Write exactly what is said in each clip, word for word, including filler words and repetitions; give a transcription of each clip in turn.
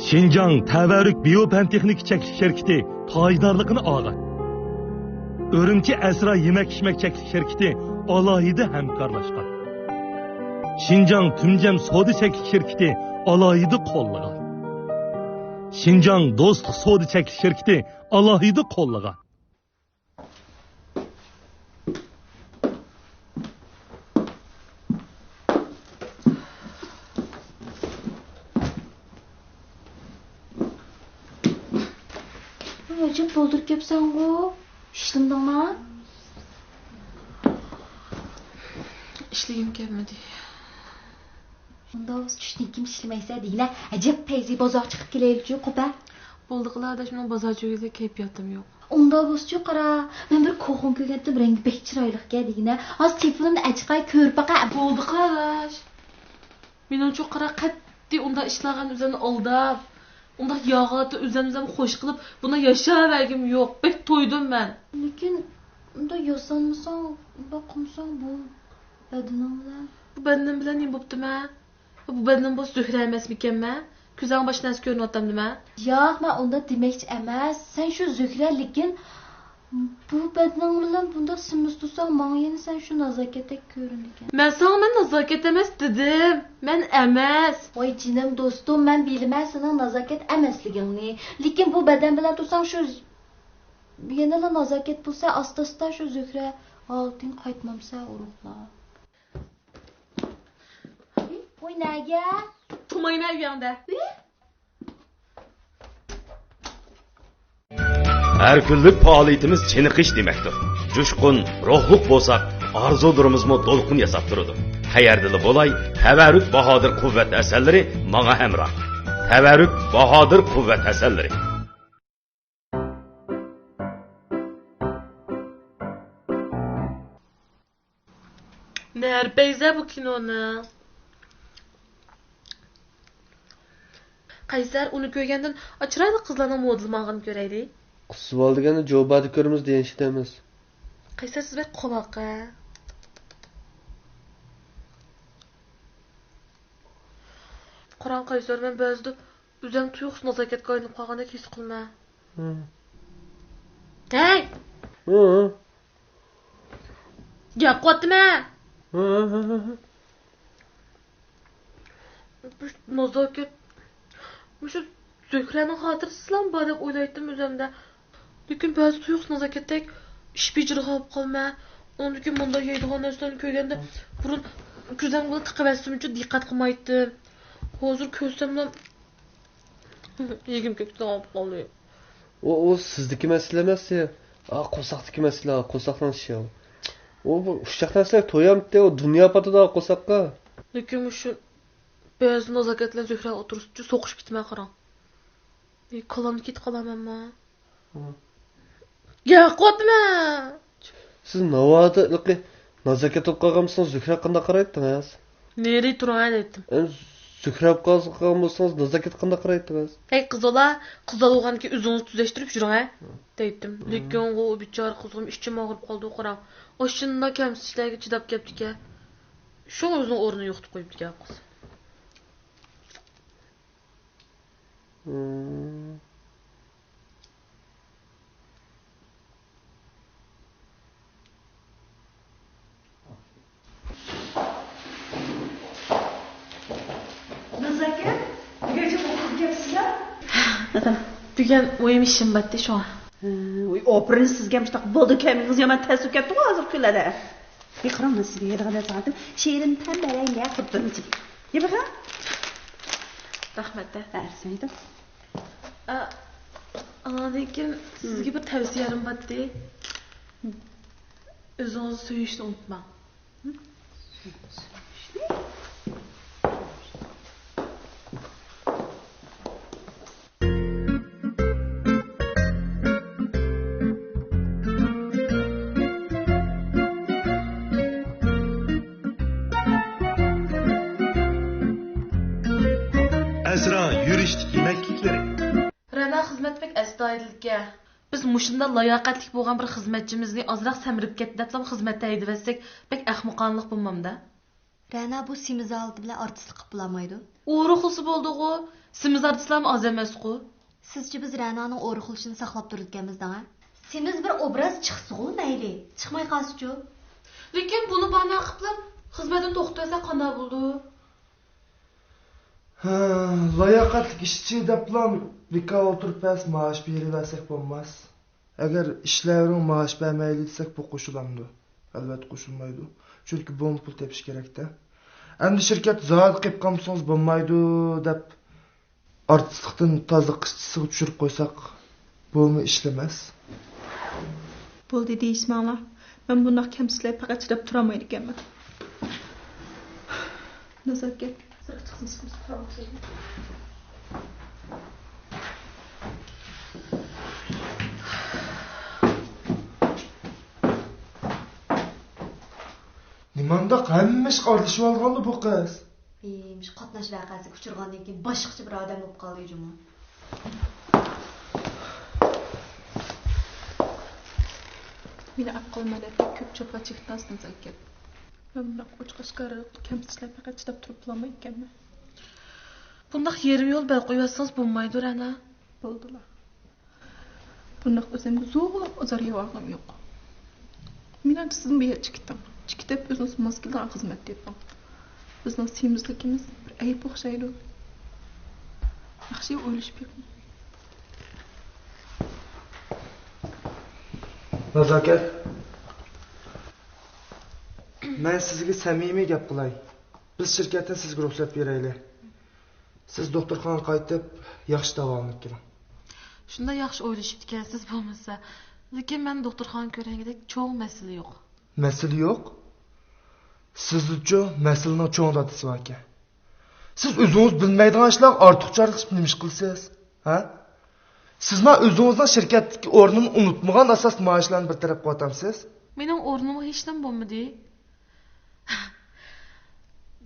شىنجاڭ تەۋەررۈك بىيو پەن تېخنىكا چەكلىك شىركىتى تاجدارلىقىنى ئالغان. ئۈرۈمچى ئەسرا يېمەك-ئىچمەك چەكلىك شىركىتى ئالاھىدە ھەمكارلاشقان. شىنجاڭ تۈمجەم سودا چەكلىك شىركىتى ئالاھىدە قوللىغان. شىنجاڭ دوستلۇق سودا چەكلىك شىركىتى ئالاھىدە قوللىغان. ئەجەب بولدۇرۇپ كەپسەنغۇ. ئىشلىمىدىڭما؟ ئىشلىگۈم كەلمىدى. ئۇنداق بولسا چۈشتىن كېيىن ئىشلىمەيسەن دېگىنە. ئەجەب پەيزى بازارغا چىقىپ كېلەيلىچۇ، قوپە. بولدى قىلاداش، مېنىڭ بازار چۈشكىلى كەيپىياتىم يوق. ئۇنداق بولسىچۇ قارا، مەن بىر كوخۇن كۆرگەنتىم، رەڭگى بەك چىرايلىقكەن دېگىنە. ھازىر تېلېفونۇمنى ئەچىقاي، كۆرۈپ باقاي. بولدى قىلاداش. مېنىڭچۇ قارا، قەتئىي ئۇنداق ئىشلارغا ئۆزۈمنى ئالداپ، ئۇنداق ياغاتا ئۆزۈمنى خوش قىلىپ، بۇنداق ياشاۋەرگۈم يوق. بەك تويدۇم مەن. لېكىن ئۇنداق ياسانمىساڭ، ئۇنداق قىلمىساڭ بۇ بەدىنىڭ بىلەن. بۇ بەدىنىم بىلەن نېمە بوپتۇ مەن؟ بۇ بەدىنىم بولسا زۆھرە ئەمەسمىكەن مەن؟ كۆزۈڭ باشقا نەرسە كۆرۈنۈۋاتامدۇ مەن؟ ياق، مەن ئۇنداق دېمەكچى ئەمەس. سەن شۇ زۆھرە، لېكىن بۇ بەدىنىڭ بىلەن بۇنداق سېمىز تۇرساڭ، ماڭا يەنە سەن شۇ نازاكەتتەك كۆرۈنىدىكەن. مەن ساڭا مەن نازاكەت ئەمەس دېدىم. مەن ئەمەس. ۋاي جېنىم دوستۇم، مەن بىلىمەن سېنىڭ نازاكەت ئەمەسلىكىڭنى. لېكىن بۇ بەدەن بىلەن تۇرساڭ شۇ يەنىلا نازاكەت بولسا، ئاستا-ئاستا شۇ زۆھرە ھالىتىڭگە قايتمامسەن، ئورۇقلا. ۋوي، نەگە؟ تۇرمايمەن ئۆيۈڭدە. ئۇي؟ ھەر كۈنلۈك پائالىيىتىمىز چېنىقىش دېمەكتۇر. جۇشقۇن، روھلۇق بولساق، ئارزۇلىرىمىزمۇ دولقۇن ياساپ تۇرىدۇ. قەيەردىلا بولاي، تەۋەررۈك باھادىر قۇۋۋەت ھەسەنلىرى ماڭا ھەمراھ. تەۋەررۈك باھادىر قۇۋۋەت ھەسەنلىرى. نەرە پەيزە بۇ كىنونى. قەيسەر، ئۇنى كۆرگەندىن چىرايلىق قىزلارنىڭ مودېلى ماڭغىنى كۆرەيلى. قىز بولىدىغاننى جوبادا كۆرىمىز دېگەن ئىش ئەمەس. قەيسەر، سىز بەك قالاق ھە. قاراڭ قەيسەر، مەن بەزىدە ئۆزۈم تۇيۇقسىز نازاكەتكە ئايلىنىپ قالغاندەك ھېس قىلىمەن. ھە. ھەي! ھە. گەپ قىلىۋاتىمەن. ھە، ھە، ھە، ھە. بۇ نازاكەت، مۇشۇ زۆھرەنىڭ خاتىرىسىدىلا بار دەپ ئويلايتتىم ئۆزۈمدە. لېكىن بەزى تۇيۇقسىز نازاكەتتەك ئىش بېجىرىدىغان بولۇپ قالىمەن. ئۇنىڭدىن كېيىن مۇنداق يەيدىغان نەرسىلەرنى كۆرگەندە، بۇرۇن كۆزۈمگە تىقىۋەتسىمچۇ دىققەت قىلمايتتىم. ھازىر كۆرسەملا يېگۈم كېلىپ قالدى. ئۇ، ئۇ سىزدىكى مەسىلە ئەمەس، ئا، قورساقتىكى مەسىلە، قورساقنىڭ ئىشى ئۇ. ئۇ بۇ ئۇششاق نەرسىلەر تويامتى، ئۇ دۇنيا پاتىدۇ قورساققا. لېكىن مۇشۇ بەزى نازاكەت بىلەن زۆھرە ئوتتۇرىسىدا سوقۇشۇپ كېتىمەن قاراڭ. ئى، كاللامدىن كېتىپ قالامەنما؟ ھە. ياق، قوتما! سىز ناۋادا ھېلىقى نازاكەت بولۇپ قالغان بولسىڭىز، زۆھرە قانداق قارايتتىڭىز؟ نېرى تۇرۇڭ دەيتتىم. ئەم، زۆھرە بولۇپ قالغان بولسىڭىز، نازاكەتكە قانداق قارايتتىڭىز؟ ھەي، قىزالا، قىزال بولغاندىكىن ئۆزىڭىزنى تۈزەشتۈرۈپ يۈرۈڭ ھە. دەيتتىم. ھە. لېكىن ئۇ بىچارە قىزغىم ئىچىم ئاغرىپ قالدى قاراڭ. ئاشۇنداق كەمسىتىشلەرگە چىداپ كەپتىكەن. شۇڭا ئۆزىنىڭ ئورنىنى يوقىتىپ قويۇپتىكەن قىز. نازاكەت، بۈگۈنچە ئوقۇپ كەپسىزلا؟ بۈگۈن مۇھىم ئىشىم بارتى شۇڭا. ھە، ۋاي، ئاپىرىن سىزگە، مۇشۇنداق بالدۇر كەلمىگىنىڭىز يامان تەس بولۇپ كەپتىغۇ ھازىرقى كۈنلەردە. ھېي، قاراڭ، مەن سىزگە يەيدىغان نەرسە ئالدىم. شېرىن تەم بەرەڭگە خۇددى. يەپ بېقىڭ. رەھمەت. ھە، سەن يېدىڭ. ئا، ئاناندىن كېيىن سىزگە بىر تەۋسىيەم بارتى. ئۆزىڭىزنى سۆيۈشنى ئۇنتۇماڭ. ئەسرا يۈرۈشلۈك يېمەكلىكلىرى. رەنا خىزمەت بەك ئەستايىدىلكەن. بىز مۇشۇنداق لاياقەتلىك بولغان بىر خىزمەتچىمىزنى ئازراق سەمرىپ كەتتى دەپلا خىزمەتتىن ھەيدىۋەتسەك، بەك ئەخمىقانىلىق بولمامدا؟ رەنا بۇ سېمىز ھالىتى بىلەن ئارتىسلىق قىلىپ بولالمايدۇ. ئورۇقلىسا بولدىغۇ، سېمىز ئارتىسلارمۇ ئاز ئەمەسقۇ. سىزچە بىز رەنانىڭ ئورۇقلىشىنى ساقلاپ تۇرىدىكەنمىز دەڭە؟ سېمىز بىر ئوبراز چىقسىغۇ مەيلى، چىقماي قالسىچۇ؟ لېكىن بۇنى باھانە قىلىپلا خىزمەتتىن توختىتىۋەتسەك قانداق بولىدۇ؟ ھە، لاياقەتلىك ئىشچى دەپلا بىكار ئولتۇرۇپ بەس مائاش بېرىۋەرسەك بولماس. ئەگەر ئىشلەۋېرىڭ، مائاش بەرمەيلى دېسەك، بۇ قوشۇلامدۇ؟ ئەلۋەتتە قوشۇلمايدۇ. چۈنكى بۇمۇ پۇل تېپىش كېرەك-دە. ئەمدى شىركەت زادى قېلىپ قالمىسىڭىز بولمايدۇ دەپ، ئارتىسلىقتىن تازا قىسچىسىغا چۈشۈرۈپ قويساق، بۇمۇ ئىشلىمەس. بولدى دېيىشمەڭلار. مەن بۇنداق كەمسىتىشلەرگە پەقەت چىداپ تۇرالمايدىكەنمەن. نازاكەت، سىرتقا چىقسىڭىز، تۇرۇڭ. نېمانداق ھەممە ئىشقا ئارىلىشىۋالغانلا بۇ قىز؟ ئى، مۇشۇ قاتناش ۋەقەسىگە ئۇچرىغاندىن كېيىن باشقىچە بىر ئادەم بولۇپ قالدى جۇمۇ. مېنى ئەپ قالماي دەپ كۆپ جاپا چەكتىڭىز نازاكەت. مەن بۇنداق ئوچۇق ئاشكارا كەمسىتىشلەرگە پەقەت چىداپ تۇرۇپ بولالمايدىكەنمەن. بۇنداق يېرىم يول بەل قويۇۋەتسىڭىز بولمايدۇ رەنا. بولدىلا. بۇنداق ئۆزۈمگە زورلاپ ئازار يەۋالغۇم يوق. مېنىڭچە سىزمۇ بۇ يەردىن چىقىپ كېتىڭ. چىقىپ كېتىپ ئۆزىڭىز ماس كېلىدىغان خىزمەت تېپىڭ. بىزنىڭ سېمىزلىكىمىز بىر ئەيىب ئوخشايدۇ. ياخشى ئويلىشىپ بېقىڭ. نازاكەت، مەن سىزگە سەمىمىي گەپ قىلاي. بىز شىركەتتىن سىزگە رۇخسەت بېرەيلى. سىز دوختۇرخانىغا قايتىپ، ياخشى داۋالىنىپ كېلىڭ. شۇنداق ياخشى ئويلىشىپتىكەنسىز بولمىسا. لېكىن مەن دوختۇرخانا كۆرۈنگۈدەك چوڭ مەسىلە يوق. مەسىلە يوق؟ سىزدىچۇ مەسىلىنىڭ چوڭ دادىسى باركەن. سىز ئۆزىڭىز بىلمەيدىغان ئىشلارغا ئارتۇقچىلىق قىلىپ نېمە ئىش قىلىسىز؟ ھە؟ سىزما ئۆزىڭىزنىڭ شىركەتتىكى ئورنىنى ئۇنتۇمىغان ئاساستا مائاشلارنى بىر تەرەپ قىلىۋاتامسىز؟ مېنىڭ ئورنۇمغا ھېچنېمە بولمىدى.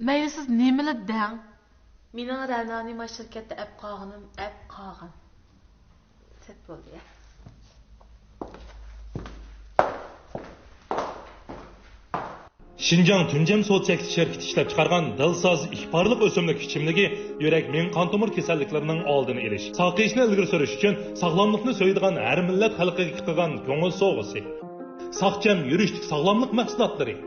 مەيلى سىز نېمىلا دەڭ. مېنىڭ رەنانى ما شىركەتتە ئەپ قالغىنىم ئەپ قالغان. سەت بولدى يا. شىنجاڭ تۈنجەم سودا چەكلىك شىركىتى ئىشلەپچىقارغان دىلساز ئىپارلىق ئۆسۈملۈك ئىچىملىكى يۈرەك، مېڭە، قان تومۇر كېسەللىكلىرىنىڭ ئالدىنى ئېلىش، ساقىيىشنى ئىلگىرى سۈرۈش ئۈچۈن ساغلاملىقنى سۆيىدىغان ھەر مىللەت خەلقىگە قىلغان كۆڭۈل سوۋغىسى. ساقچەم يۈرۈشلۈك ساغلاملىق مەھسۇلاتلىرى.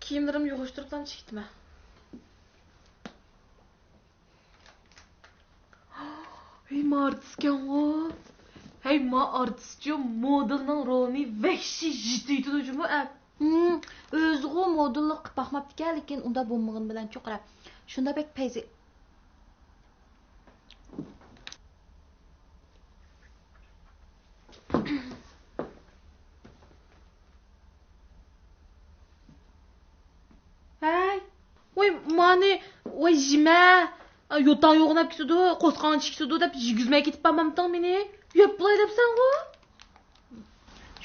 كىيىملىرىمنى يىغىشتۇرۇپلا چىقتىم. ھەي، ما ئارتىسكەنغۇ؟ ھەي، ما ئارتىسچۇ، مودېلنىڭ رولىنى ۋەھشىي يېتىۋېتىدۇ جۇمۇ ئەپ. ھىم، ئۆزىغۇ مودېللىق قىلىپ باقماپتىكەن، لېكىن ئۇنداق بولمىغىنى بىلەن چوقۇرا. شۇنداق بەك پەيزى. ھەي، ۋاي، مانى، ۋاي، يېمە، يوتاڭ يوغىناپ كېتىدۇ، قورسىقىڭ چىشىپ كېتىدۇ دەپ يېگۈزمەي كېتىپ بارمامتىڭ مېنى؟ يەپ بولاي دەپسەنغۇ؟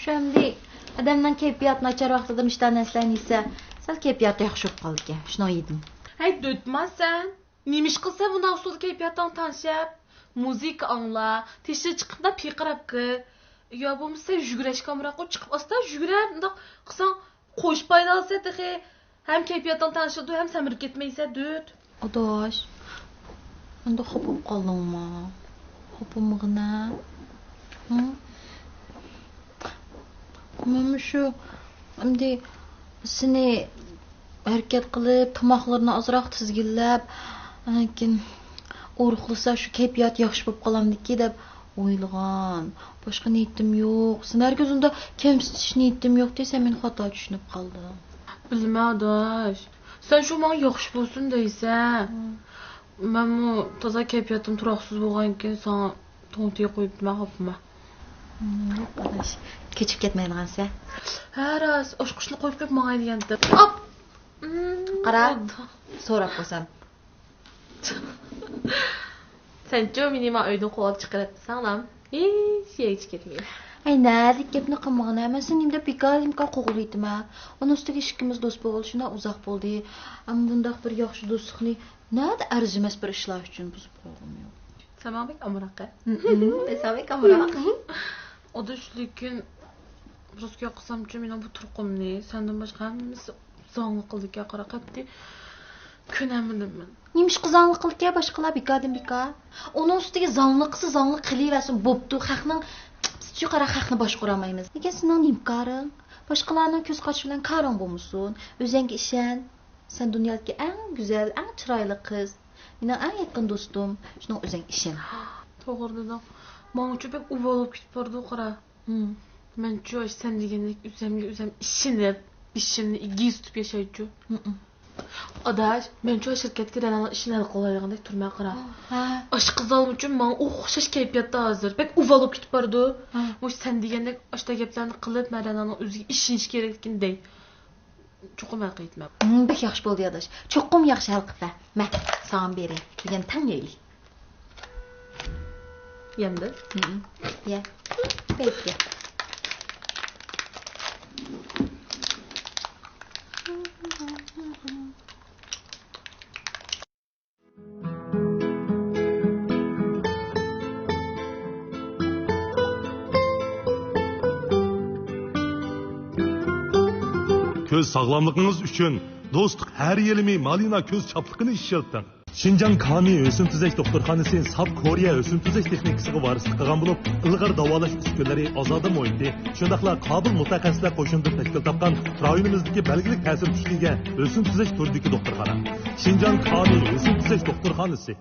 شۇ ئەمدى ئادەمنىڭ كەيپىياتى ناچار ۋاقتىدا مۇشۇنداق نەرسىلەرنى يېسە، سەل كەيپىياتى ياخشى بولۇپ قالىدىكەن. شۇنىڭغا يېدىم. ھەي، دۆتما سەن! نېمىشقا سەن بۇنداق ئۇسۇلدا كەيپىياتىڭنى تەڭشەپ؟ مۇزىكا ئاڭلا، تېشىغا چىقىپ مۇنداق پىرقىراپ كىر. يا بولمىسا سەن يۈگۈرۈشكە ئامراققۇ، چىقىپ ئاستا يۈگۈرە، مۇنداق قىلساڭ خوش پايدالىنىسەن تېخى. ھەم كەيپىياتىڭ تەڭشىلىدۇ، ھەم سەمرىپ كەتمەيسەن، دۆت. ئاداش، ئەمدى خاپا بولۇپ قالدىڭمۇ؟ خاپا بولمىغىنە. ھە؟ مەن مۇشۇ ئەمدى سېنى ھەرىكەت قىلىپ، تاماقلىرىنى ئازراق تىزگىنلەپ، ئاندىن كېيىن ئورۇقلىسا شۇ كەيپىيات ياخشى بولۇپ قالامدىكى دەپ ئويلىغان. باشقا نىيىتىم يوق. سېنى ھەرگىز ئۇنداق كەمسىتىش نىيىتىم يوق دېسە، سەن مېنى خاتا چۈشىنىپ قالدىڭ. بىلمە ئاداش. سەن شۇ ماڭا ياخشى بولسۇن دەيسەن. مم. مەنمۇ تازا كەيپىياتىم تۇراقسىز بولغانكىن ساڭا توڭتىي قويۇپتىمەن، خاپىما. مم، ياق ئاداش. كۆچۈپ كەتمەيدىغانسەن. ھە راست، ئاچقۇچنى قويۇپ قويۇپ ماڭاي دېگەنتىم. ئاپ! مم، قارا، بولدى. سوراپ قويسام. سەنچۇ مېنى ما ئۆيدىن قوغلاپ چىقىرىپتىسەڭلام. ھېچ يەرگىچە كەتمىگىن. ئەي، نەدىكى گەپنى قىلمىغىن ھە. مەن سېنى نېمە دەپ بىكار بىكار قوغلىۋېتىمەن. ئۇنىڭ ئۈستىگە ئىككىمىز دوست بولغىلى شۇنداق ئۇزاق بولدى. ئەمما بۇنداق بىر ياخشى دوستلۇقنى نەدە ئەرزىمەس بىر ئىشلار ئۈچۈن بۇزۇپ قويغۇم يوق. ساڭا بەك ئامراق ھە. ساڭا بەك ئامراق. ئاداش، لېكىن، روسكا قىلسامچۇ، مېنىڭ بۇ تۇرقۇمنى سەندىن باشقا ھەممىسى زاڭلىق قىلىدىكەن، قارا، قەتئىي كۆنەلمىدىم مەن. نېمىشقا زاڭلىق قىلىدىكەن باشقىلار، بىكاردىن بىكار؟ ئۇنىڭ ئۈستىگە زاڭلىق قىلسا زاڭلىق قىلىۋەرسۇن، بوپتۇ، خەقنىڭ، بىزچۇ قارا، خەقنى باشقۇرالمايمىز. لېكىن سېنىڭ نېمە كارىڭ؟ باشقىلارنىڭ كۆز قارىشى بىلەن كارىڭ بولمىسۇن. ئۆزۈڭگە ئىشەن. سەن دۇنيادىكى ئەڭ گۈزەل، ئەڭ چىرايلىق قىز. مېنىڭ ئەڭ يېقىن دوستۇم. شۇنىڭغا ئۆزۈڭگە ئىشەن. توغرا دېدىڭ. ماڭىچۇ بەك ئۇۋال بولۇپ كېتىپ بارىدۇ، قارا. ھىم. مەنچۇ ئاشۇ سەن دېگەندەك ئۆزۈمگە ئۆزۈم ئىشىنىپ، بېشىمنى ئېگىز تۇتۇپ ياشايچۇ. ھىم. ئاداش، مەنچۇ شىركەتكە رەنانىڭ ئىشىنى ھەل قىلالايدىغاندەك تۇرىمەن، قارا. ھە. ئاشۇ قىزالمىچۇ ماڭا ئوخشاش كەيپىياتتا ھازىر. بەك ئۇۋال بولۇپ كېتىپ بارىدۇ. ھە. مۇشۇ سەن دېگەندەك ئاشۇنداق گەپلەرنى قىلىپ، مەن رەنانىڭ ئۆزىگە ئىشىنىشى كېرەكلىكىنى دەي. چوقۇم ھەل قىلىتمەن. ھىم، بەك ياخشى بولدى ئاداش. چوقۇم ياخشى ھەل قىلىپ بەر. مە، ساڭا بېرەي. دېگەن تەڭ يەيلى. يەمدىم. ھىم، يە. بەك يە. كۆز ساغلاملىقىڭىز ئۈچۈن دوستلۇق ھەر يېرىمى مالىنا كۆز چاپلىقىنى ئىشلىتىڭ. شىنجاڭ كامى ھۆسن تۈزەش دوختۇرخانىسى ساپ كورېيە ھۆسن تۈزەش تېخنىكىسىغا ۋارىسلىق قىلغان بولۇپ، ئىلغار داۋالاش ئۈسكۈنىلىرى، ئازادە مۇھىتى، شۇنداقلا قابىل مۇتەخەسسىسلەر قوشۇنىدىن تەشكىل تاپقان رايونىمىزدىكى بەلگىلىك تەسىر كۈچكە ئىگە ھۆسن تۈزەش تۈرىدىكى دوختۇرخانا. شىنجاڭ كامى ھۆسن تۈزەش دوختۇرخانىسى.